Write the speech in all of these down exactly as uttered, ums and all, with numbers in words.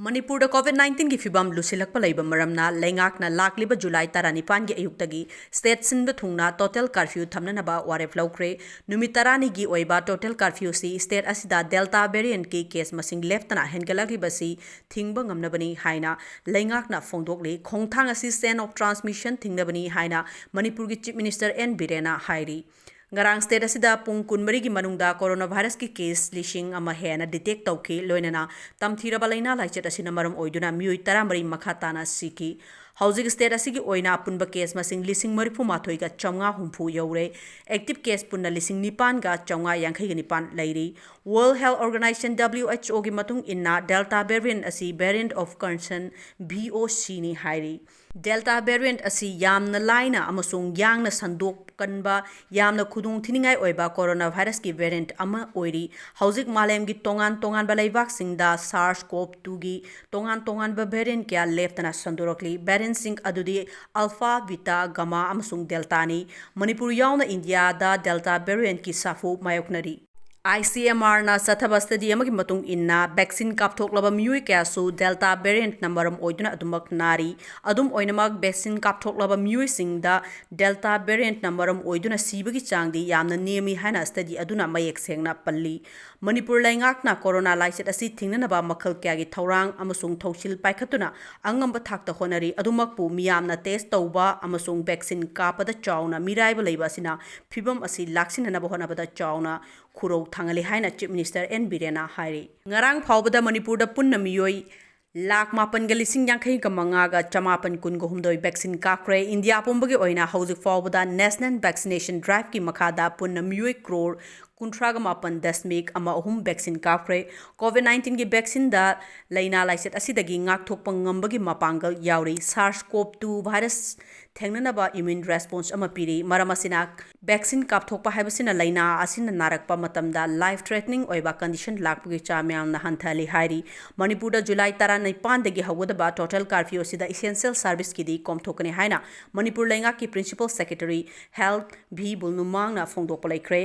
ꯃꯅꯤꯄꯨꯔꯗ COVID nineteenꯒꯤ ꯐꯤꯕꯝ ꯂꯨꯁꯤꯜꯂꯛꯄ ꯂꯩꯕ ꯃꯔꯝꯅ ꯂꯩꯉꯥꯛꯅ ꯂꯥꯛꯂꯤꯕ July ꯇꯔꯥꯅꯤꯄꯥꯟꯒꯤ ꯑꯌꯨꯛꯇꯒꯤ state ꯁꯤꯟꯕ ꯊꯨꯡꯅ total curfew ꯊꯝꯅꯅꯕ ꯋꯥꯔꯦꯞ ꯂꯧꯈ꯭ꯔꯦ꯫ ꯅꯨꯃꯤꯠ ꯇꯔꯥꯅꯤꯒꯤ ꯑꯣꯏꯕ total curfewꯁꯤ state ꯑꯁꯤꯗ Delta variantꯀꯤ case ꯃꯁꯤꯡ ꯂꯦꯞꯇꯅ ꯍꯦꯟꯒꯠꯂꯛꯂꯤꯕꯁꯤ ꯊꯤꯡꯕ ꯉꯝꯅꯕꯅꯤ ꯍꯥꯏꯅ ꯂꯩꯉꯥꯛꯅ ꯐꯣꯡꯗꯣꯛꯂꯤ꯫ ꯈꯣꯡꯊꯥꯡ ꯑꯁꯤ chain of transmission ꯊꯤꯡꯅꯕꯅꯤ ꯍꯥꯏꯅ ꯃꯅꯤꯄꯨꯔꯒꯤ Chief Minister N ꯕꯤꯔꯦꯟꯅ ꯍꯥꯏꯔꯤ꯫ ꯉꯔꯥꯡ state ꯑꯁꯤꯗ ꯄꯨꯡ ꯀꯨꯟꯃꯔꯤꯒꯤ ꯃꯅꯨꯡꯗ coronavirusꯀꯤ case ꯂꯤꯁꯤꯡ ꯑꯃ ꯍꯦꯟꯅ detect ꯇꯧꯈꯤ꯫ ꯂꯣꯏꯅꯅ ꯇꯝꯊꯤꯔꯕ ꯂꯥꯏꯅꯥ ꯂꯥꯏꯆꯠ ꯑꯁꯤꯅ ꯃꯔꯝ ꯑꯣꯏꯗꯨꯅ ꯃꯤꯑꯣꯏ ꯇꯔꯥꯃꯔꯤ ꯃꯈꯥ ꯇꯥꯅ ꯁꯤꯈꯤ꯫ ꯍꯧꯖꯤꯛ state ꯑꯁꯤꯒꯤ ꯑꯣꯏꯅ ꯑꯄꯨꯟꯕ case ꯃꯁꯤꯡ ꯂꯤꯁꯤꯡ ꯃꯔꯤꯐꯨ ꯃꯥꯊꯣꯏꯒ ꯆꯥꯝꯃꯉꯥ ꯍꯨꯝꯐꯨ ꯌꯧꯔꯦ꯫ Active case ꯄꯨꯟꯅ ꯂꯤꯁꯤꯡ ꯅꯤꯄꯥꯟꯒ ꯆꯥꯝꯃꯉꯥ ꯌꯥꯡꯈꯩꯒ ꯅꯤꯄꯥꯟ ꯂꯩꯔꯤ꯫ World Health Organization, WHOꯒꯤ ꯃꯇꯨꯡ ꯏꯟꯅ Delta variant ꯑꯁꯤ variant of concern, VOCꯅꯤ ꯍꯥꯏꯔꯤ꯫ Delta variant ꯑꯁꯤ ꯌꯥꯝꯅ ꯂꯥꯏꯅ ꯑꯃꯁꯨꯡ ꯌꯥꯡꯅ ꯁꯟꯗꯣꯛꯀꯟꯕ, ꯌꯥꯝꯅ ꯈꯨꯗꯣꯡ ꯊꯤꯅꯤꯡꯉꯥꯏ ꯑꯣꯏꯕ coronavirusꯀꯤ variant ꯑꯃ ꯑꯣꯏꯔꯤ꯫ ꯍꯧꯖꯤꯛ ꯃꯥꯂꯦꯝꯒꯤ ꯇꯣꯉꯥꯟ ꯇꯣꯉꯥꯟꯕ ꯂꯩꯕꯥꯛꯁꯤꯡꯗ SARS-CoV twoꯒꯤ ꯇꯣꯉꯥꯟ ꯇꯣꯉꯥꯟꯕ variant ꯀꯌꯥ ꯂꯦꯞꯇꯅ ꯁꯟꯗꯣꯔꯛꯂꯤ꯫ Variantꯁꯤꯡ ꯑꯗꯨꯗꯤ Alpha, Beta, Gamma ꯑꯃꯁꯨꯡ Deltaꯅꯤ꯫ ꯃꯅꯤꯄꯨꯔ ꯌꯥꯎꯅ ꯏꯟꯗꯤꯌꯥꯗ Delta variantꯀꯤ ꯁꯥꯐꯨ ꯃꯥꯌꯣꯛꯅꯔꯤ꯫ ICMRꯅ ꯆꯠꯊꯕ study ꯑꯃꯒꯤ ꯃꯇꯨꯡ ꯏꯟꯅ vaccine ꯀꯥꯞꯊꯣꯛꯂꯕ ꯃꯤꯑꯣꯏ ꯀꯌꯥꯁꯨ Delta variantꯅ ꯃꯔꯝ ꯑꯣꯏꯗꯨꯅ ꯑꯗꯨꯃꯛ ꯅꯥꯔꯤ꯫ ꯑꯗꯨꯝ ꯑꯣꯏꯅꯃꯛ, vaccine ꯀꯥꯞꯊꯣꯛꯂꯕ ꯃꯤꯑꯣꯏꯁꯤꯡꯗ Delta variantꯅ ꯃꯔꯝ ꯑꯣꯏꯗꯨꯅ ꯁꯤꯕꯒꯤ ꯆꯥꯡꯗꯤ ꯌꯥꯝꯅ ꯅꯦꯝꯃꯤ ꯍꯥꯏꯅ study ꯑꯗꯨꯅ ꯃꯌꯦꯛ ꯁꯦꯡꯅ ꯄꯜꯂꯤ꯫ ꯃꯅꯤꯄꯨꯔ ꯂꯩꯉꯥꯛꯅ corona ꯂꯥꯏꯆꯠ ꯑꯁꯤ ꯊꯤꯡꯅꯅꯕ ꯃꯈꯜ ꯀꯌꯥꯒꯤ ꯊꯧꯔꯥꯡ ꯑꯃꯁꯨꯡ ꯊꯧꯁꯤꯜ ꯄꯥꯏꯈꯠꯇꯨꯅ ꯑꯉꯝꯕ ꯊꯥꯛꯇ ꯍꯣꯠꯅꯔꯤ꯫ ꯑꯗꯨꯃꯛꯄꯨ ꯃꯤꯌꯥꯝꯅ test ꯇꯧꯕ ꯑꯃꯁꯨꯡ vaccine ꯀꯥꯞꯄꯗ ꯆꯥꯎꯅ ꯃꯤꯔꯥꯏꯕ ꯂꯩꯕ ꯑꯁꯤꯅ ꯐꯤꯕꯝ ꯑꯁꯤ ꯂꯥꯛꯁꯤꯟꯅꯅꯕ ꯍꯣꯠꯅꯕꯗ ꯆꯥꯎꯅ ꯈꯨꯔꯧ ꯊꯥꯡꯍꯜꯂꯤ ꯍꯥꯏꯅ Chief Minister N ꯕꯤꯔꯦꯟꯅ ꯍꯥꯏꯔꯤ꯫ ꯉꯔꯥꯡ ꯐꯥꯎꯕꯗ ꯃꯅꯤꯄꯨꯔꯗ ꯄꯨꯟꯅ ꯃꯤꯑꯣꯏ ꯂꯥꯈ ꯃꯥꯄꯟꯒ ꯂꯤꯁꯤꯡ ꯌꯥꯡꯈꯩꯒ ꯃꯉꯥꯒ ꯆꯃꯥꯄꯟ ꯀꯨꯟꯒ ꯍꯨꯝꯗꯣꯏ vaccine ꯀꯥꯞꯈ꯭ꯔꯦ꯫ ꯏꯟꯗꯤꯌꯥ ꯄꯨꯝꯕꯒꯤ ꯑꯣꯏꯅ ꯍꯧꯖꯤꯛ ꯐꯥꯎꯕꯗ National Vaccination Driveꯀꯤ ꯃꯈꯥꯗ ꯄꯨꯟꯅ ꯃꯤꯑꯣꯏ crore ꯀꯨꯟꯊ꯭ꯔꯥꯒ ꯃꯥꯄꯟ ꯗꯁꯃꯤꯛ ꯑꯃ ꯑꯍꯨꯝ vaccine ꯀꯥꯞꯈ꯭ꯔꯦ꯫ COVID nineteenꯒꯤ vaccineꯗ ꯂꯥꯏꯅꯥ ꯂꯥꯏꯆꯠ ꯑꯁꯤꯗꯒꯤ ꯉꯥꯛꯊꯣꯛꯄ ꯉꯝꯕꯒꯤ ꯃꯄꯥꯡꯒꯜ ꯌꯥꯎꯔꯤ꯫ SARS-CoV two virus ꯊꯦꯡꯅꯅꯕ immune response ꯑꯃ ꯄꯤꯔꯤ꯫ ꯃꯔꯝ ꯑꯁꯤꯅ, vaccine ꯀꯥꯞꯊꯣꯛꯄ ꯍꯥꯏꯕꯁꯤꯅ ꯂꯥꯏꯅꯥ ꯑꯁꯤꯅ ꯅꯥꯔꯛꯄ ꯃꯇꯝꯗ life threatening ꯑꯣꯏꯕ condition ꯂꯥꯛꯄꯒꯤ ꯆꯥꯡ ꯌꯥꯝꯅ ꯍꯟꯊꯍꯜꯂꯤ ꯍꯥꯏꯔꯤ꯫ ꯃꯅꯤꯄꯨꯔꯗ July ꯇꯔꯥꯅꯤꯄꯥꯟꯗꯒꯤ ꯍꯧꯒꯗꯕ total curfewꯁꯤꯗ essential serviceꯀꯤꯗꯤ ꯀꯣꯝꯊꯣꯛꯀꯅꯤ ꯍꯥꯏꯅ ꯃꯅꯤꯄꯨꯔ ꯂꯩꯉꯥꯛꯀꯤ Principal Secretary Health ꯚꯤ ꯕꯨꯜꯅꯨꯃꯥꯡꯅ ꯐꯣꯡꯗꯣꯛꯄ ꯂꯩꯈ꯭ꯔꯦ꯫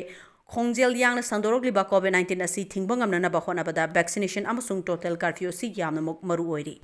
ꯈꯣꯡꯖꯦꯜ ꯌꯥꯡꯅ ꯁꯟꯗꯣꯔꯛꯂꯤꯕ ꯀꯣꯚꯤꯗ ꯅꯥꯏꯟꯇꯤꯟ ꯑꯁꯤ ꯊꯤꯡꯕ ꯉꯝꯅꯅꯕ ꯍꯣꯠꯅꯕꯗ ꯚꯦꯛꯁꯤꯅꯦꯁꯟ ꯑꯃꯁꯨꯡ ꯇꯣꯇꯦꯜ ꯀꯔꯐ꯭ꯌꯨ ꯑꯁꯤ ꯌꯥꯝꯅꯃꯛ ꯃꯔꯨ ꯑꯣꯏꯔꯤ꯫